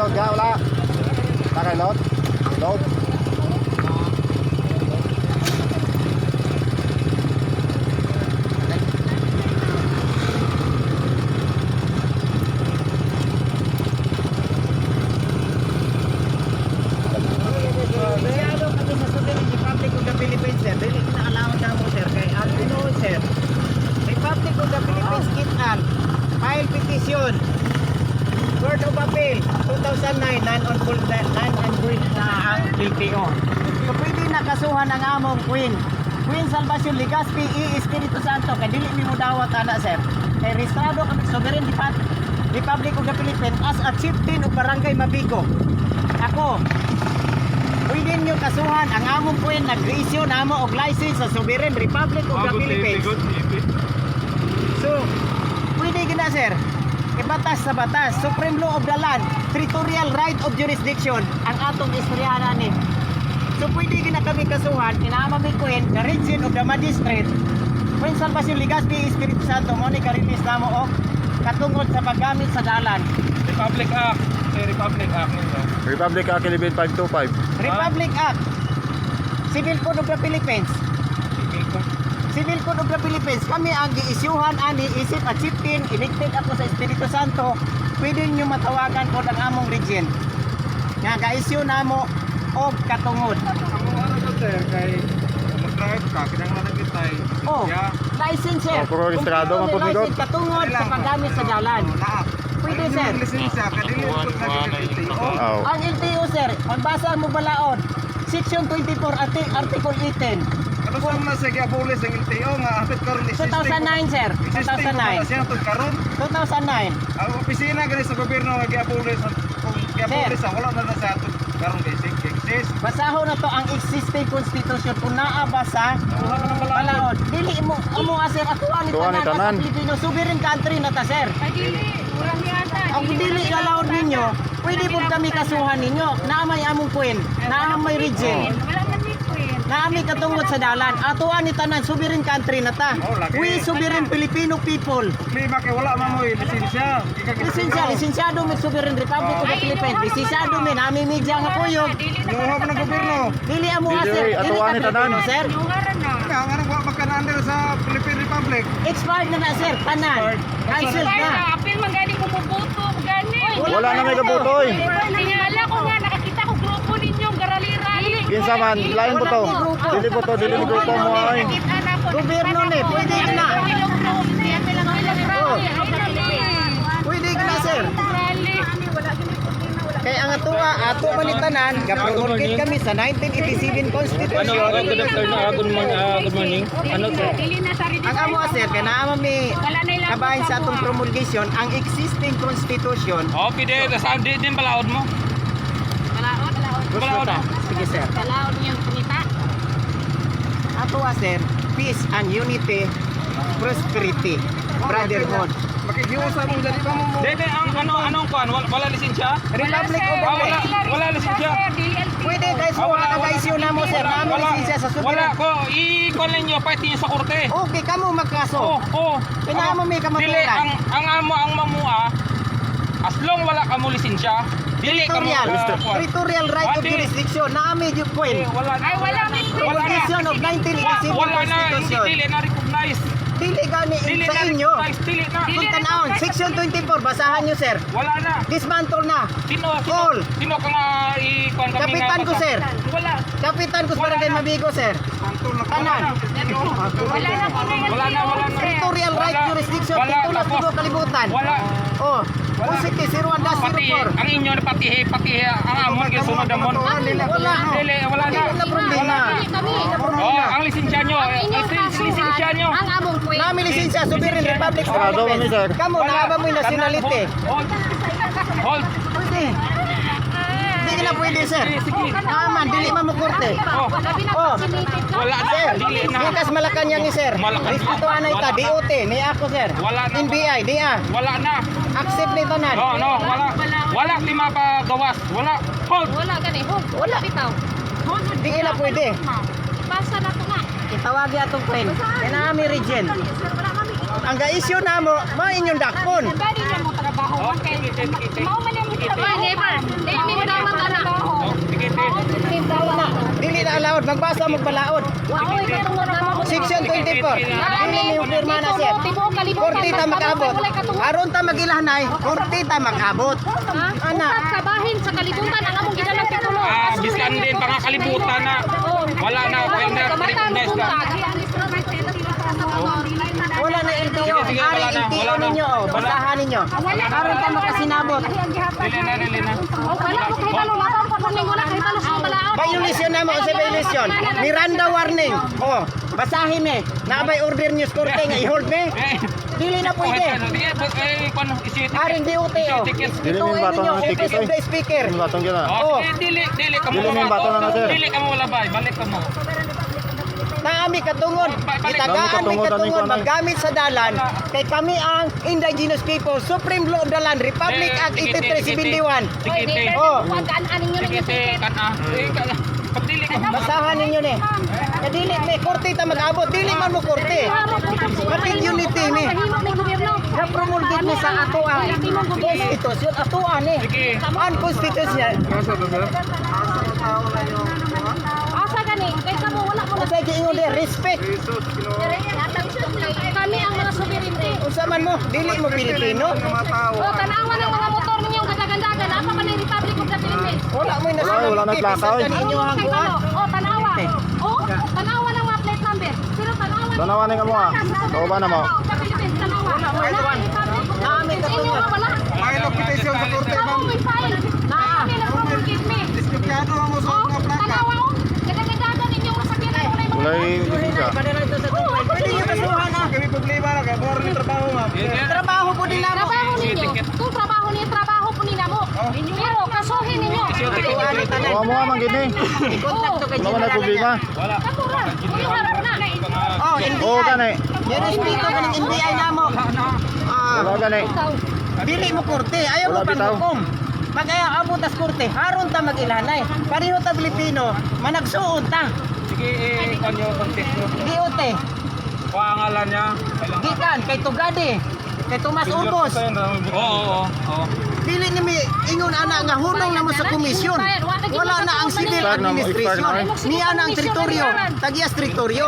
Load ka, wala. Nakay load? Load. Lisensyado kami sa Sovereign Republic of the Philippines, sir. Dili kinakalawan na mo, sir. Kay ang tinuod, sir. Republic of the Philippines et al. File petition. Court of Appeal, 2009, non and void na ang LTO. So pwede nakasuhan ang among Queen. Queen Salvacion Legazpi E. Espiritu Santo kay dili mi dawat ana, sir. Kay rehistrado kami sa Sovereign Republic of the Philippines as a chieftain of Barangay Mabigo. Ako, pwede nyo kasuhan ang among queen, nag-issue na amo og license sa Sovereign Republic of the Philippines. So, pwede gina, sir. Ibatas sa batas, Supreme Law of the Land, territorial right of jurisdiction ang atong istoryahan ni. So pwede gina kami kasuhan, kinama mi queen, the region of the magistrate. Queen Salvacion Legazpi Espiritu Santo mo ni ka-release namo og katungod sa paggamit sa dalan. Republic Act. Say Republic Act ninyo. Republic Act 11525. Republic Act, Civil Code of the Philippines. Civil Code. Civil Code of the Philippines, kami ang giisyuhan ani isip at chieftain, elected ako sa Espiritu Santo, pwede niyo matawagan ko ang among region. Nga ga-issue namo og katungod. Ang ano ko, sir, kay mag-drive ka, kinahanglan na kita eh. Oh, license, sir. Oh, puro rehistrado, Kung man puro po, license katungod sa paggamit sa dalan. Pwede, sir. Lisensya, kadili ko na LTO. Oh. Ang LTO, sir, magbasa mo balaod. Section 24, Article 18. Ano sa mga sige abolis ang LTO nga atod karon existing. 2009, sir. Existing 2009. siya atod karon. 2009. Ang opisina gani sa gobyerno nga giabolis kung giabolis sa wala na na sa atod karon kay exist. Basahon na to ang existing constitution kung naa ba sa balaod. Dili mo amo sir, ato ani Atuan ni tanan tanan. as a Filipino sovereign country na ta, sir. Ay, dili. Murang yata. Ang dili allowed ninyo, pwede po kami kasuhan ninyo. Naa may among queen, naa may region. Wala man ni queen. Naa may katungod sa dalan. Ato ani tanan sovereign country na ta. Oh, lagi. We sovereign Filipino people. Problema kay wala man mo lisensya. Lisensya, lisensyado mi Sovereign Republic of the Philippines. Lisensyado mi, nami media nga kuyog. Inuha pa ng gobyerno. Dili amo Dili, sir, oy, dili atuan ka ni tanan. Pilipino, sir. Inuharan na. Nga nga wa magka-under sa Philippine Republic. Expired na na, sir, tanan. Cancelled Expired na. na. Apil man gani bumubuto. Gani. Wala na may kabutoy. Tingala ko nga nakakita ko grupo ninyong garali-rali. Kinsa man, lain po to. Dili po to, dili ni grupo mo ay. Gobyerno ni, pwede na. Oh. Pwede ka na, sir. Kaya ang atuwa, ato man ni tanan, gapromulgate kami sa 1987 Constitution. Ano, good afternoon, good morning, good morning. Ano sir? Ang amo, sir, kaya naama mi kabahin sa atong promulgation, ang existing constitution. Okay, di, saan di din balaod mo? Balaod, balaod. Gusto ta. Sige, sir. Balaod niyang pangita. Ato, sir, peace and unity, prosperity, brotherhood. Makikiusap mo dyan, di ba mo? Di, ang ano, anong kuan? Wala, wala lisensya? Republic of the Ah, wala, Philippines. wala lisensya. Pwede guys, Ah, wala wala, ka wala. issue na mo, sir. Naami Wala, lisensya sa wala sovereign. ko, i-kuan ninyo, pati sa korte. Okay, kamo magkaso. Oh, oh. Kailangan mo may kamaturan. Dili, ang amo, ang mamua, as long wala ka mo lisensya, dili ka mo Territorial, kuan. territorial right of Ate. jurisdiction. Naami yung queen. Eh, wala na. Ay, wala may queen. Wala na. Promulgation of 1987 Wala na, hindi Constitution. dili na recognize. Dili gani Dili sa na inyo. recognize, dili na. Dili. Kung tanawon, Section 24, basahan nyo, sir. Wala na. Dismantle na. Sino, sino, All. sino ka nga i-kuan kami Kapitan nga ko, basta? sir. Wala. Kapitan ko sa Wala Barangay na. Mabigo, sir. Tanan. Wala na po na Wala na, wala na. Territorial right Wala. jurisdiction, Wala, titulos tapos. tigo kalibutan. Wala. Oh, Usiti 01-04. Pati ang inyo na pati pati ang amon kay sunod amon. Wala. Dili, wala na. Wala problema. Kami. Oh, ang lisensya nyo, Ang inyong ang lisensya nyo. kasuhan, ang among queen. Nami lisensya, Sovereign Republic of Sarado kami, Philippines. sir. Kamo, naa ba mo yung nationality? Hold. Hold. Pwede. Hindi ka na pwede, sir. Sige, sige. Naman, dili man mo korte. Oh. Labi na Oh. vaccinated ka. Wala na. Sir, Dili na. Gikas Malacanang ni sir. Malacanang. Respeto anay ta, DOT, ni ako, sir. Wala na. NBI, DA. Wala na. Accept ni tanan. No, no, wala. Wala lima pa gawas. Wala. Hold. Wala gani. Hold. Wala. Bitaw. Hold. Di na pwede. Ipasa na to nga. Itawagi atong friend. Kaya naami region. Sir, wala kami. Ang ga-issue namo, mao inyong dakpon. Bali niya mo trabaho. Oh, Kay sige, sige, sige. mao man yung trabaho. Never. Asa mo balaod? Waoy katungod na mo. Section 24. Dili mi pirma na, sir. Tibuok kalibutan. Korte ta mag-abot. Walay katungod. Aron ta mag-ilhanay, korte ta mag-abot. Ha? Ana. Upat ka bahin sa kalibutan ang among gidalang titulo. Ah, bisan din pa nga kalibutan na. Wala na, wala na, recognize na. Wala na LTO. Sige, sige, Ari wala na, LTO wala na. ninyo, oh. Wala. Basahan ninyo. Aron ta makasinabot. Dili na, dili na. Oh, wala mo kahibalo, labaw pa kung wala kahibalo sa balaod. Violation na mo, sa violation. Miranda warning. Oh, basahin eh. Naabay order news korte nga i-hold me. Eh, Dili na pwede. Di, eh, kung issue ticket. Aring DOT oh. Ticket. Dili Ito mi ay bato ninyo, ng ticket office of oy. the speaker. Dili batong gyud na. Oh, sige, dili, dili ka mo. Dili may bato na na, sir. Dili ka mo wala bay, balik ka mo. Naami katungod, itagaan mi Naami katungod, katungod aming kuwan, maggamit sa dalan kay kami ang indigenous people, Supreme Law of the Land, Republic Eh, Act tikiti, 8371. Tikiti. Oh. Tikiti, kan ah. Eh, pag dili ka mo. Basahan ninyo ni. Kadili mi korte ta mag-abot, dili man mo korte. Kapit unity mi. Na-promulgate mi sa ato ang constitution, ato ni. Sige. Ang constitution. Asa gani? Kay kamo wala mo. Unsay giingon di respect. Kami ang mga sovereignty. Unsa man mo, dili mo Pilipino. O tanawa ng mga motor ninyong gadagandagan. Apa man ang Republic of the Philippines? Wala mo Wala, wala na plaka, oy. inyo ang Kay kuan. kamo. O tanawa. O tanawa ng mga plate number. Pero tanawa. Tanawa ni kamo, ah. Kauban na mo. Sa Philippines tanawa. Wala ang Republic of the Naami Philippines. Inyo nga wala. File of petition sa korte, Kamo ma'am. may file. Kami nag-promulgate mi. Disgrapyado ang uso O ng plaka. tanawa o. Gadagandagan inyong masakyanan. Walay mga Walay lisensya. Pwede niyo kasuhan ah. Kami problema na kay bor ni trabaho, ma'am. Trabaho po din namo. Trabaho ninyo. Kung trabaho niyo, trabaho po nila mo. Pero kasuhin ninyo. Wa mo man gid ni. I-contact to kay Wala man na General problema. niya. Kamura. Kuyong harap na. Oh, NBI. Oo gani. Yung respeto ganing NBI namo. Ah, Wala gani. dili mo korte, ayaw mo Wala bitaw. panghukom. Pag ayaw abot tas korte, haron ta mag-ilhanay. Pareho ta Pilipino, managsuon ta. Sige, eh, kanyo contact mo. DOT, Kuha ang ngalan niya. gikan kay Tugade, kay Tomas Urbos. Oo, oo, oo. Dili ni mi ingon ana nga hunong na mo sa komisyon. Wala na ang civil Expired na mo, administration. expired na Niya na ang teritoryo, tagiyas teritoryo.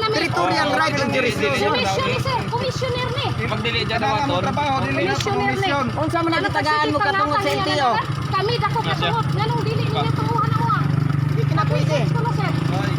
Territorial right and jurisdiction. Commissioner, sir. Commissioner ni. Pag dili dyan Kada mo dawaton. trabaho dili na sa Commissioner ni. komisyon. Unsa man ang gitagaan mo katungod sa LTO? Kami dako katungod. Nganong dili ninyo tumuhan mo ah. Di ka na pwede. Kuno sir.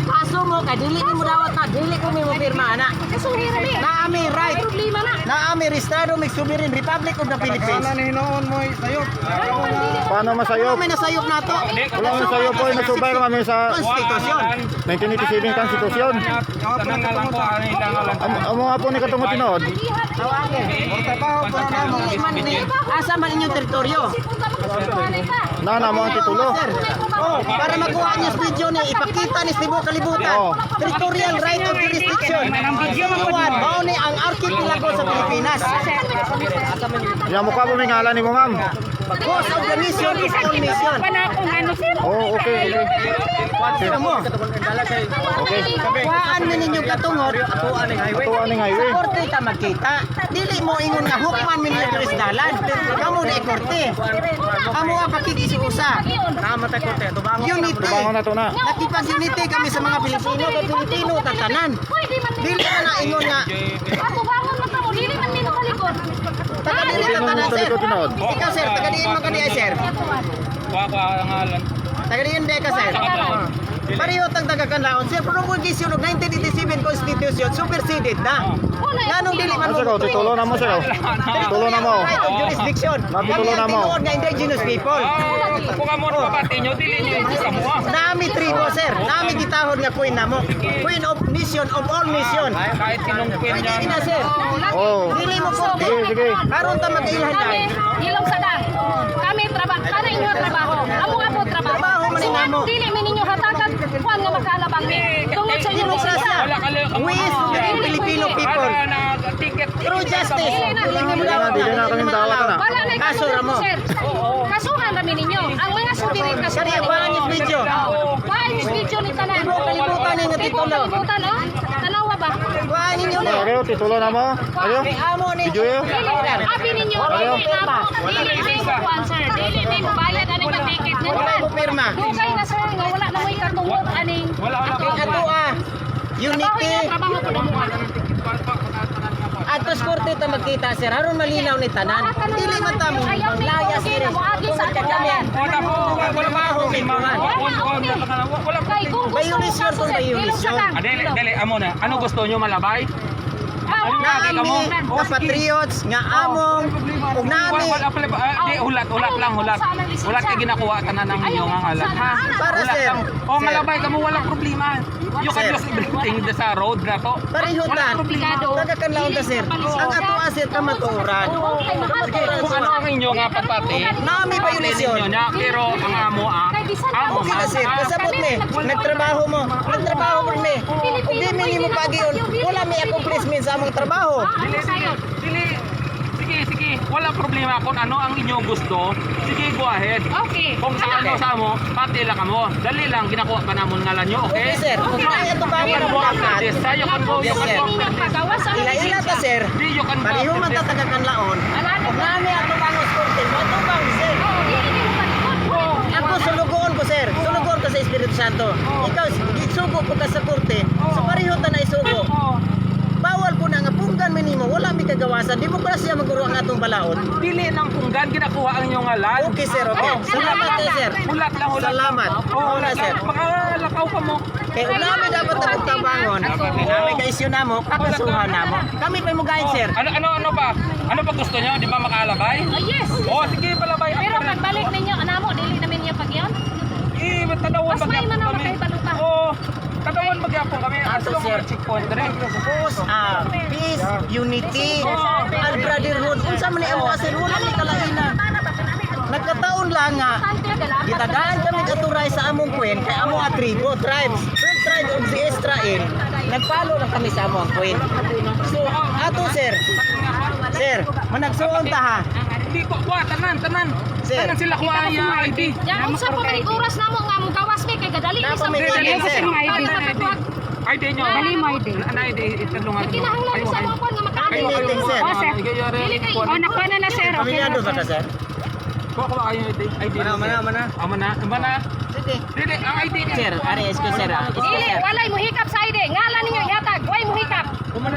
Kaso mo kay dili nimo dawat na dili ko mo pirma ana. Kasuhin mi. Naami right. Problema na. Naami Restado mig Sovereign Republic of the Philippines. Kana ni hinuon mo sayop. Ngano man dili mo Paano masayop? May nasayop na to. Wala man sayop oy, nasubay kami sa Constitution. 1987 Constitution. Tanang ngalan ko, ano yung ngalan ko. Amo nga po ni katungod tinuod. Trabaho po na namo. Dili man ni asa man inyong teritoryo. Na na mo ang titulo. Sir, oh, para makuha niyo sa video ni ipakita ni sa tibuok kalibutan. Oh. Territorial right of jurisdiction. Iwan, mao ni ang archipelago sa Pilipinas. Ya mukha po may ngalan nimo, ma'am. Cause of the nation of all nation. Oh, okay, okay. Sino mo? Okay. Kuhaan mi ninyo katungod. Atuan ning Sa highway. korte ta magkita. Dili mo ingon nga hukman mi ninyo krisdalan. Kamo na korte. Kamo ang pakikisuusa. Unity. Tubangon na to na. Nakipag-unity kami sa mga Pilipino kay Pilipino tatanan. Pwede man Dili na na ingon nga Atubangon man kamo, dili man nimo kalikot. taga dili Pilipino tatanan mo sa sir. likod tinuod. Ikaw sir, taga diin man ka di ay, sir. Kuha ko ang ngalan. Taga diin di ka sir. Pareho tang taga kanlaon sir. Promulgation of 1987 Constitution superseded na. Nganong dili man Ano sir, oh, titulo na mo sir. oh. Titulo na mo. Right of jurisdiction. Ma'am, Kami titulo ang na mo. tinuod nga indigenous people. Ah, kung kamo rin papati nyo, dili nyo sa mo ah. Nami tribo sir. Nami gitahod nga queen namo. Queen of nation of all nation. Kahit sinong queen Pwede yan. ina sir. Oh. Dili mo korte. Sige, sige. Karon ta mag-ilhan Kami, dahil. ilong sa dang. Kami trabaho, kana inyo trabaho. Amo nga po trabaho. Trabaho man So, namo. Dili mi ninyo hatagan kuan nga makalabang mi. Tungod sa inyong Demokrasya. Wala ka lang. We is sovereign Filipino people. Wala na ticket. True justice. Dili mo Dili na, dili na kami dawat na. Wala na Kaso ra mo. sir. Kasuhan rami ninyo. Ang mga subirin kasuhan. Kani kuhaan yung video. Kuhaan yung video ni tanan. Tibuok kalibutan ni nga Tibuok titulo. kalibutan, oh. Tanawa ba? Kuhaan ninyo ni. Ayo, titulo na mo. Ayo. Kay amo ni. Video yun. Dili, abi ninyo, dili na po, dili mi mo kuan sir. Dili mi mo bayad ani nga ticket nga Wala mo naman. pirma. Dugay na, sir, nga wala na mo'y katungod aning Wala, wala. Kay ato ah, Trabaho unity. niya, trabaho po na mo. Atos korte ta magkita, sir, aron malinaw ni tanan. Dili man ta mo layas diri. Moagi sa Tungod kay kami. Wala po, wala pa problema. Wala Kay kung gusto mo Violation kaso, kung sir, hilom violation. sa lang. Ah, dili, dili, amo na. Ano gusto nyo malabay? Ah, wala. Naami ka patriots nga among ug naami Wala pala ba? Ah, di, hulat, hulat lang, hulat. Hulat kay ginakuha tanan ng inyong ang alat, ha? Para, Hulat sir. lang. Oh, Sir. malabay kamo, walang problema. You can Sir. use everything sa road na to. Pareho Walang tan. problema. Taga kanlaon ta, sir. Ang ato ah, sir, kamatuoran. Kamatuoran Kung ano ang inyo nga pagpati, Naami violation. ninyo na, pero ang amo ah, amo Okay na, sir, kasabot ni. Nagtrabaho mo. Nagtrabaho mo ni. Ug di mi nimo pagiyon. Wala may accomplishment sa among trabaho. Ah, ano Dili, sa'yo? dili, sige, sige, wala problema kung ano ang inyong gusto. Sige, go ahead. Okay. Kung sa ano sa mo, pati lang kamo. Dali lang, ginakuha pa namon ngalan nyo, Okay, okay? sir. Kung ay ato ba You can ang go after dapat. this. You can go, you Yes, can sir. go. Ninyong pagawas ang Ila-ila ta, sir. Di, you can go Pareho after man ta this. taga kanlaon. Ug naami ato bangos korte. Matubang, sir. Oo, dili nimo talikod. Ako sulugoon ko, sir. Sulugoon ko sa Espiritu Santo. Ikaw gisugo ko ka sa korte. So pareho ta na isugo. Bawal ko na nga punggan mi nimo, wala mi kagawasan. Demokrasya maguro ang atong balaod. Dili ng punggan, ginakuha ang inyong ngalan. Okay, sir, okay. Salamat eh, sir. Hulat lang, hulat. Salamat. Oo, Wala, hulat sir. lang. Makalakaw pa mo. Kay unami dapat ang tabangon. Nami ka isyu namo, kakasuhan namo. Kami pa mo guide, sir. Ano, ano, ano pa? Ano pa gusto nyo? Di ba makalabay? Oh, yes. Oh, sige, palabay. Pero pagbalik ninyo, anamo, dili namin niya pagyon. Eh, tanawan Mas may magyapon man ang kami. makahibalo ka. Oo, tanawan magyapon kami. As Ato, long sir. as checkpoint rin. Peace, peace, unity, and brotherhood. Unsa man ni amo sir, wala ni kalaina. Nagkataon lang nga gitagaan kami katuray sa among queen kay amo a tribo tribes. 12 tribe of the Israel. Nagpalo lang kami sa among queen. So ato, sir. Sir, managsuon ta ha. Hindi ko, kuha, tanan, tanan. Sir. Tanan sila kuha ang ID. Ya, unsa pa man oras namo nga mo gawas mi kay gadali ni sa Napa may Dili, sir. Makatuwag. ID nyo. Dali mo ID. Ano ID? Itadlo nga. Kinahanglan sa mga kuan nga makaagi. Meeting, sir. Oh, sir. Dili kay Oh, nakuha na na, sir. Okay Pamilyado na, ba ka, sir. sir? Kuha ko kayo ID. ID. Mana, mana, mana. Mana, mana. Sige. Dili, ang ID niya. Sir, ari excuse, sir. Ah. Excuse, Dili, sir. walay muhikap sa ID. Ngalan ninyo ihatag, way muhikap.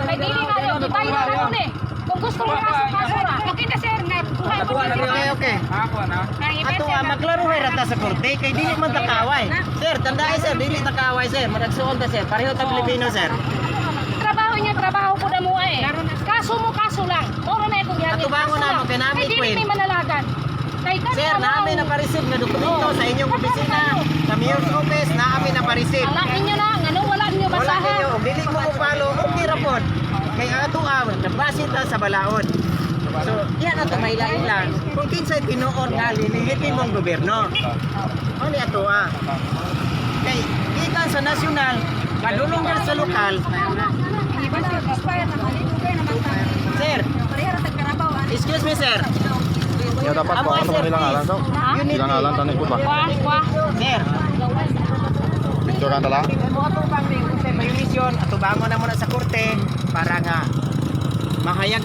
Kay dili na yo, gibayo na ron eh. Kung gusto mo kaso, kaso ra. Okay na, sir. Nakuha ko na, sir. Okay. Ah, kuha na. Ato ah, maklaruhay ra ta sa korte kay dili man takaway. Sir, tandaan, sir, dili takaway, sir. Managsuon ta, sir. Pareho ta Pilipino, sir. Trabaho niya, trabaho po na mo eh. Kaso mo, kaso lang. Moro na akong gihatid. Atubangon Kaso namo, lang. kay nami, Kay dili Queen. may manalagan. Kay kan Sir, namin na pa-receive nga dokumento sa inyong opisina. Sa mayor's office, namin na pa-receive. Wala ninyo na, ngano wala ninyo Wala basahan. ninyo, og dili mo mupalo, okay ra pod. Kay ato ah, nabase ta sa balaod. So, yan ato may lain. Kung kinsay tinuod nga linihitimong gobyerno. Mao ni ato ah. Kay gikan sa nasyonal, kadulungan sa lokal. Iba, sir. Expire na. Dugay naman ta. Sir, Pareha ra tag Carabao, ah. excuse me, sir. Ya dapat Amo ko ay ano sir, kanila ngalan please. to. Unity. Ilang ngalan tanay ko ba? Wa, wa. Sir, Picture ka tala. mo atubang ning unsay violation, atubangon na muna sa korte para nga mahayagan.